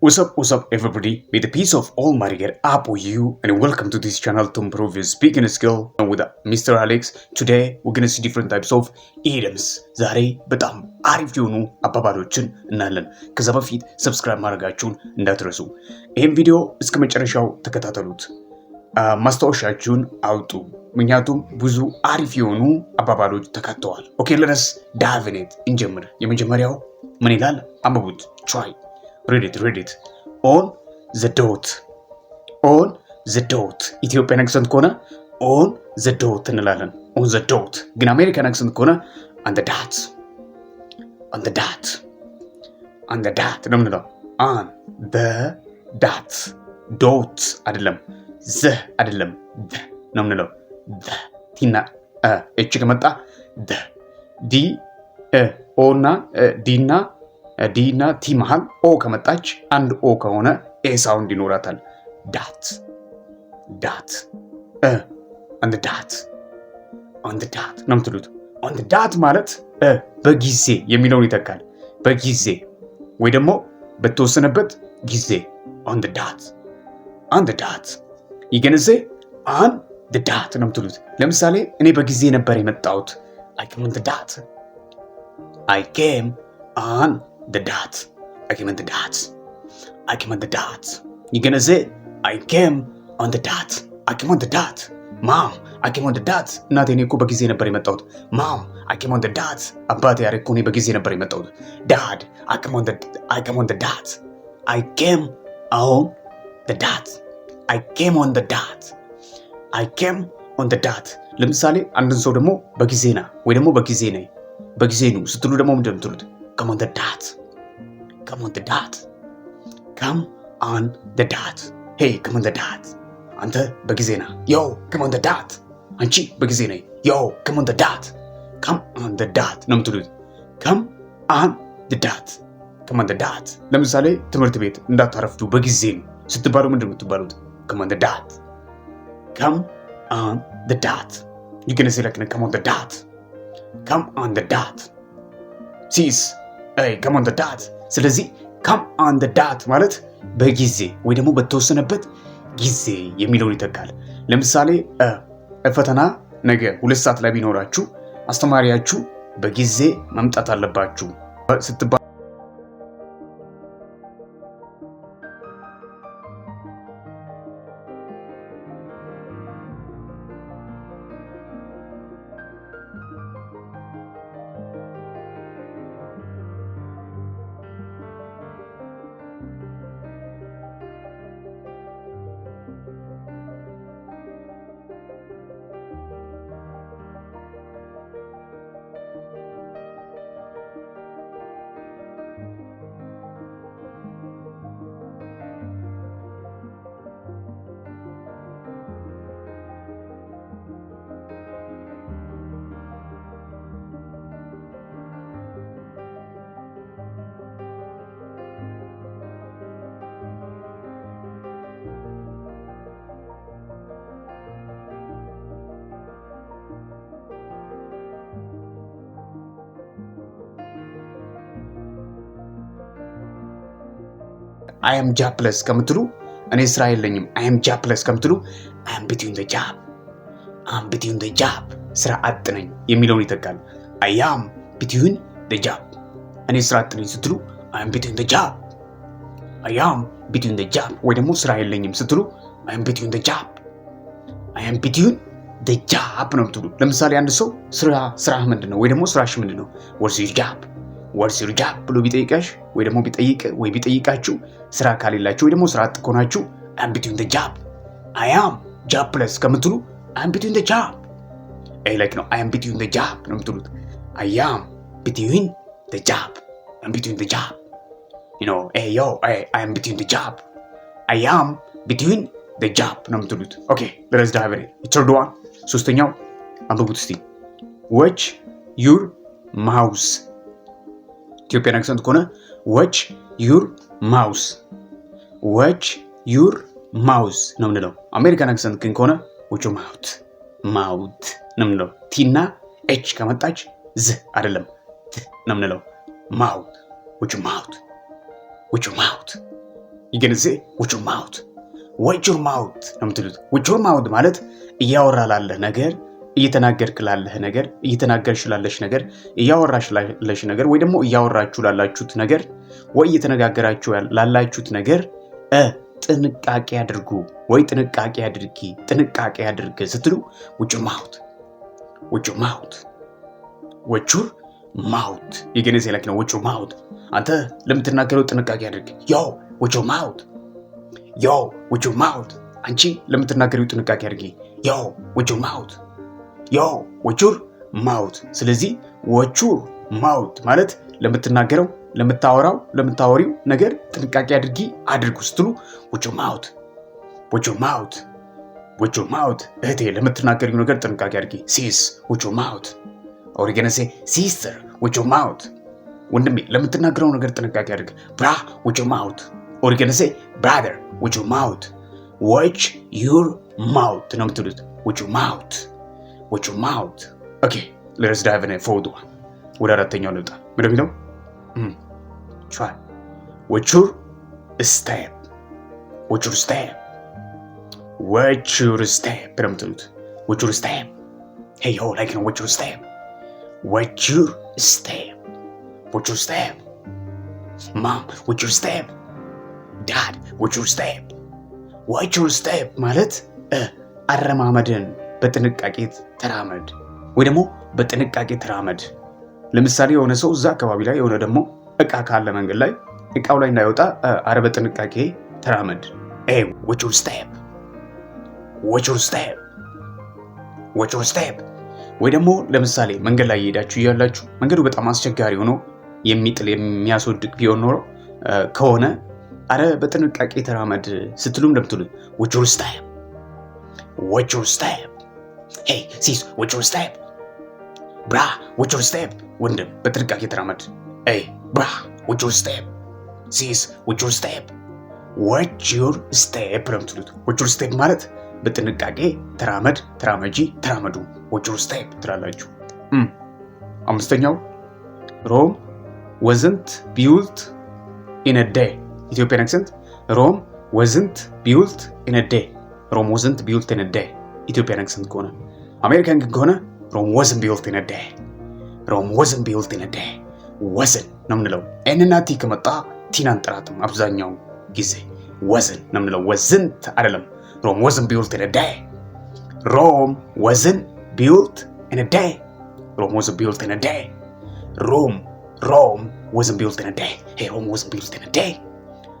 What's up, what's up, everybody? May the peace of Almighty God upon you, and welcome to this channel to improve your speaking skill with Mr. Alex. Today, we're gonna see different types of idioms. ዛሬ በጣም አሪፍ የሆኑ አባባሎችን እናያለን። ከዛ በፊት subscribe ማድረጋችሁን እንዳትረሱ። ይህም ቪዲዮ እስከ መጨረሻው ተከታተሉት። ማስታወሻችሁን አውጡ፣ ምክንያቱም ብዙ አሪፍ የሆኑ አባባሎች ተካተዋል። Okay, let's dive in it፣ እንጀምር። የመጀመሪያው ምን ይላል? አንብቡት። Try read it, read it. On the dot, on the dot። Ethiopian accent ከሆነ on the dot እንላለን። On the dot። ግን American accent ከሆነ on the dot, on the dot, on the dot ነው የምንለው። On the dot፣ dot አይደለም፣ ዘ አይደለም፣ the ነው የምንለው። The T ና H ከመጣ the፣ D O እና D እና T መሃል O ከመጣች፣ አንድ O ከሆነ A sound ይኖራታል። Dot, dot, on the dot, on the dot ነው የምትሉት። On the dot ማለት በጊዜ የሚለውን ይተካል። በጊዜ ወይ ደግሞ በተወሰነበት ጊዜ። On the dot, on the dot ይገንዜ on the dot ነው የምትሉት። ለምሳሌ እኔ በጊዜ ነበር የመጣሁት። I came on the dot. I came on the dot. I came on the dot. I came on the dot. You gonna say I came on the dot. I came on the dot. Mom, I came on the dot. እናቴ እኔ እኮ በጊዜ ነበር የመጣሁት። Mom, I came on the dot. አባቴ ኧረ እኮ እኔ በጊዜ ነበር የመጣሁት። Dad, I came on the dot. I came on the dot. I came on the dot. I came on the dot። ለምሳሌ አንድን ሰው ደግሞ በጊዜ ና ወይ ደግሞ በጊዜ ነይ፣ በጊዜ ኑ ስትሉ ደግሞ ምንድን ነው የምትሉት? Come on the dot. Come on the dot. Come on the dot. Hey, come on the dot. አንተ በጊዜ ና። Yo, come on the dot. አንቺ በጊዜ ነይ። Yo, come on the dot. Come on the dot ነው የምትሉት። Come on the dot. Come on the dot። ለምሳሌ ትምህርት ቤት እንዳታረፍዱ በጊዜ ኑ ስትባሉ ምንድን ነው የምትባሉት? Come on the dot. Come on the dot. You gonna say like, come on the dot, come on the dot, sis, come on the dot። ስለዚህ come on the dot ማለት በጊዜ ወይ ደግሞ በተወሰነበት ጊዜ የሚለውን ይተካል። ለምሳሌ ፈተና ነገ 2 ሰዓት ላይ ቢኖራችሁ አስተማሪያችሁ በጊዜ መምጣት አለባችሁ ስትባሉ I am jobless ከምትሉ፣ እኔ ስራ የለኝም I am jobless ከምትሉ I'm between the job, I'm between the job፣ ስራ አጥ ነኝ የሚለውን ይተካል። I am between the job። እኔ ስራ አጥ ነኝ ስትሉ I'm between the job, I am between the job። ወይ ደግሞ ስራ የለኝም ስትሉ I am between the job, I am between the job ነው የምትሉ። ለምሳሌ አንድ ሰው ስራ ስራህ ምንድን ነው ወይ ደግሞ ስራሽ ምንድን ነው፣ what's your job, what's your job ብሎ ቢጠይቀሽ ወይ ደግሞ ቢጠይቅ ወይ ቢጠይቃችሁ፣ ስራ ካሌላችሁ ወይ ደግሞ ስራ አጥ ከሆናችሁ I'm between the job, I am jobless ከምትሉ I'm between the job like ነው። I am between the job ነው የምትሉት። I am between the job. I'm between the job, yo, I am between the job, I am between the job ነው የምትሉት። Okay, let's dive in. Third one፣ ሶስተኛው አንብቡት እስቲ። Watch your mouth። Ethiopian accent ከሆነ watch your mouth, watch your mouth ነው የምንለው። American accent ግን ከሆነ watch your mouth, mouth ነው የምንለው። T ና H ከመጣች ዝ አይደለም ት ነው የምንለው። Mouth, watch your mouth, watch your mouth. You gonna say "Watch your mouth." "Watch your mouth" ነው የምትሉት። "Watch your mouth" ማለት እያወራ ላለህ ነገር፣ እየተናገርክ ላለህ ነገር፣ እየተናገርሽ ላለሽ ነገር፣ እያወራሽ ላለሽ ነገር ወይ ደግሞ እያወራችሁ ላላችሁት ነገር ወይ እየተነጋገራችሁ ላላችሁት ነገር ጥንቃቄ አድርጉ ወይ ጥንቃቄ አድርጊ፣ ጥንቃቄ አድርግ ስትሉ "Watch your mouth, watch your mouth, watch your mouth." You gonna say like ነው "Watch your mouth." አንተ ለምትናገረው ጥንቃቄ አድርግ። Yo, watch your mouth. Yo, watch your mouth. አንቺ ለምትናገሪው ጥንቃቄ አድርጊ። Yo, watch your mouth. Yo, watch your mouth። ስለዚህ "watch your mouth" ማለት ለምትናገረው፣ ለምታወራው፣ ለምታወሪው ነገር ጥንቃቄ አድርጊ፣ አድርጉ ስትሉ "Watch your mouth, watch your mouth, watch your mouth። እህቴ፣ ለምትናገሪው ነገር ጥንቃቄ አድርጊ። Sis, watch your mouth, or gonna say, "Sister, watch your mouth." ወንድሜ፣ ለምትናገረው ነገር ጥንቃቄ አድርግ። Bruh, watch your mouth, or gonna say, "Brother, watch your mouth." "Watch your mouth" ነው የምትሉት። "Watch your mouth, watch your mouth." Okay, let's dive in fourth one. ወደ አራተኛው እንውጣ። ምንድን የሚለው? Try "Watch your step, watch your step, watch your step" ነው የምትሉት። "Watch your step." Hey yo, like ነው "Watch your step, watch your step, watch your step. Mom, watch your step. Dad, watch your step." "Watch your step" ማለት አረማመድን በጥንቃቄ ተራመድ ወይ ደግሞ በጥንቃቄ ተራመድ። ለምሳሌ የሆነ ሰው እዛ አካባቢ ላይ የሆነ ደግሞ እቃ ካለ መንገድ ላይ እቃው ላይ እንዳይወጣ አረ በጥንቃቄ ተራመድ። "Watch your step, watch your step, watch your step." ወይ ደግሞ ለምሳሌ መንገድ ላይ እየሄዳችሁ እያላችሁ መንገዱ በጣም አስቸጋሪ ሆኖ የሚጥል የሚያስወድቅ ቢሆን ኖሮ ከሆነ አረ በጥንቃቄ ተራመድ ስትሉ እንደምትሉት "Watch your step, watch your step. Hey sis, watch your step. Bruh, watch your step." ወንድም፣ በጥንቃቄ ተራመድ። Hey bruh, watch your step. Sis, watch your step. "Watch your step" ነው የምትሉት። "Watch your step" ማለት በጥንቃቄ ተራመድ፣ ተራመጂ፣ ተራመዱ። "Watch your step" ትላላችሁ። አምስተኛው "Rome wasn't built in a day." Ethiopian accent: "Rome wasn't built in a day." "Rome wasn't built in a day" Ethiopian accent ከሆነ፣ አሜሪካን ግን ከሆነ "Rome wasn't built in a day." "Rome wasn't built in a day." "Wasn't" ነው የምንለው። N ና T ከመጣ T ን አንጠራትም። አብዛኛው ጊዜ "wasn't" ነው የምንለው፣ "wasn't" አይደለም። "Rome wasn't built in a day. Rome wasn't built in a day. Rome wasn't built in a day. Rome wasn't built in a day. Hey, Rome wasn't built in a day."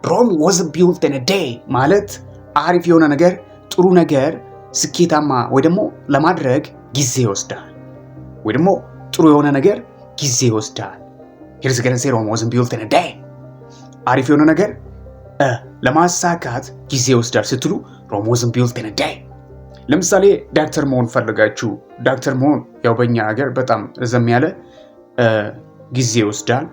"Rome wasn't built in a day" ማለት አሪፍ የሆነ ነገር፣ ጥሩ ነገር ስኬታማ ወይ ደግሞ ለማድረግ ጊዜ ይወስዳል፣ ወይ ደግሞ ጥሩ የሆነ ነገር ጊዜ ይወስዳል። Here's gonna say "Rome wasn't built in a day." አሪፍ የሆነ ነገር ለማሳካት ጊዜ ይወስዳል ስትሉ "Rome wasn't built in a day." ለምሳሌ ዳክተር መሆን ፈልጋችሁ፣ ዳክተር መሆን ያው በእኛ ሀገር በጣም ረዘም ያለ ጊዜ ይወስዳል።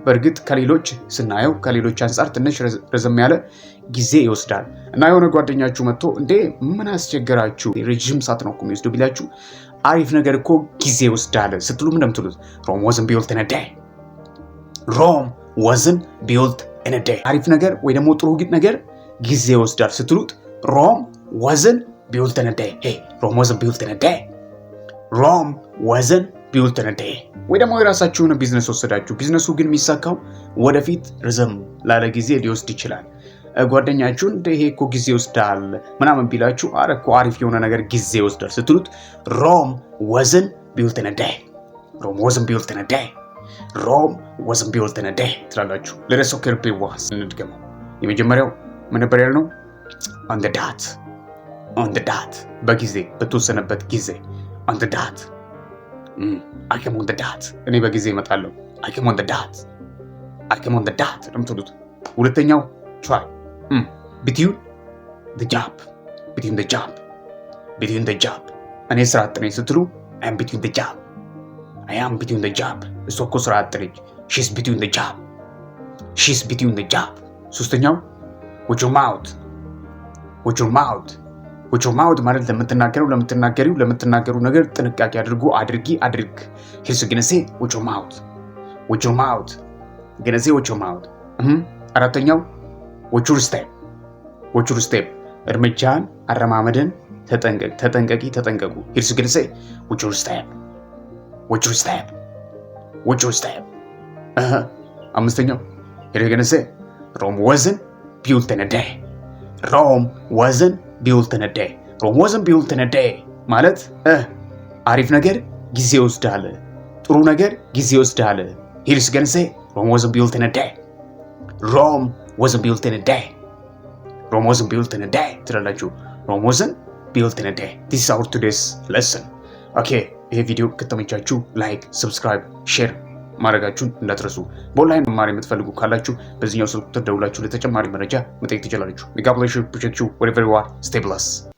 በእርግጥ ከሌሎች ስናየው ከሌሎች አንጻር ትንሽ ረዘም ያለ ጊዜ ይወስዳል እና የሆነ ጓደኛችሁ መጥቶ እንዴ ምን አስቸገራችሁ፣ ረዥም ሰዓት ነው እኮ የሚወስደው ቢላችሁ አሪፍ ነገር እኮ ጊዜ ይወስዳል ስትሉ ምን እንደምትሉት "Rome wasn't built in a day. Rome wasn't built in a day." አሪፍ ነገር ወይ ደግሞ ጥሩ ነገር ጊዜ ይወስዳል ስትሉት "Rome wasn't built in a day. Hey, Rome wasn't built in a day. Rome wasn't built in a day." ወይ ደግሞ የራሳችሁን ቢዝነስ ወሰዳችሁ። ቢዝነሱ ግን የሚሳካው ወደፊት ረዘም ላለ ጊዜ ሊወስድ ይችላል። ጓደኛችሁን እንደ ይሄ እኮ ጊዜ ይወስዳል ምናምን ቢላችሁ አረ እኮ አሪፍ የሆነ ነገር ጊዜ ይወስዳል ስትሉት "Rome wasn't built in a day. Rome wasn't built in a day. Rome wasn't built in a day" ትላላችሁ። Let us okay repeat once፣ እንድገመው። የመጀመሪያው ምን ነበር ያልነው? "On the dot." "On the dot" በጊዜ፣ በተወሰነበት ጊዜ። "On the dot." "I come on the dot." እኔ በጊዜ እመጣለሁ። "I come on the dot. I come on the dot" ነው የምትሉት። ሁለተኛው try "between the job, between the job, between the job." እኔ ስራ አጥ ነኝ ስትሉ "I am between the job. I am between the job." እሷ እኮ ስራ አጥ ነች። "She's between the job. She's between the job." ሶስተኛው "Watch your mouth, watch your mouth, watch your mouth" ማለት ለምትናገረው፣ ለምትናገሪው፣ ለምትናገሩ ነገር ጥንቃቄ አድርጉ፣ አድርጊ፣ አድርግ። Here's gonna say "Watch your mouth, watch your mouth." Gonna say "Watch your mouth." አራተኛው Watch your step, watch your step. እርምጃን አረማመድን ተጠንቀቅ፣ ተጠንቀቂ፣ ተጠንቀቁ። Here's gonna say "watch your step, watch your step, watch your step." አምስተኛው here gonna say "Rome wasn't built in a day. Rome wasn't built in a day. Rome wasn't built in a day" ማለት አሪፍ ነገር ጊዜ ይወስዳል፣ ጥሩ ነገር ጊዜ ይወስዳል። Here's gonna say "Rome wasn't built in a day. Rome wasn't built in a day. Rome wasn't built in a day" ትላላችሁ። Rome wasn't built in a day. This is our today's lesson. Okay, ይሄ ቪዲዮ ከተመቻችሁ like፣ subscribe፣ share ማድረጋችሁን እንዳትረሱ። በኦንላይን መማር የምትፈልጉ ካላችሁ በዚህኛው ስልክ ቁጥር ደውላችሁ ለተጨማሪ መረጃ መጠየቅ ትችላላችሁ። May God bless you, protect you wherever you are. Stay blessed.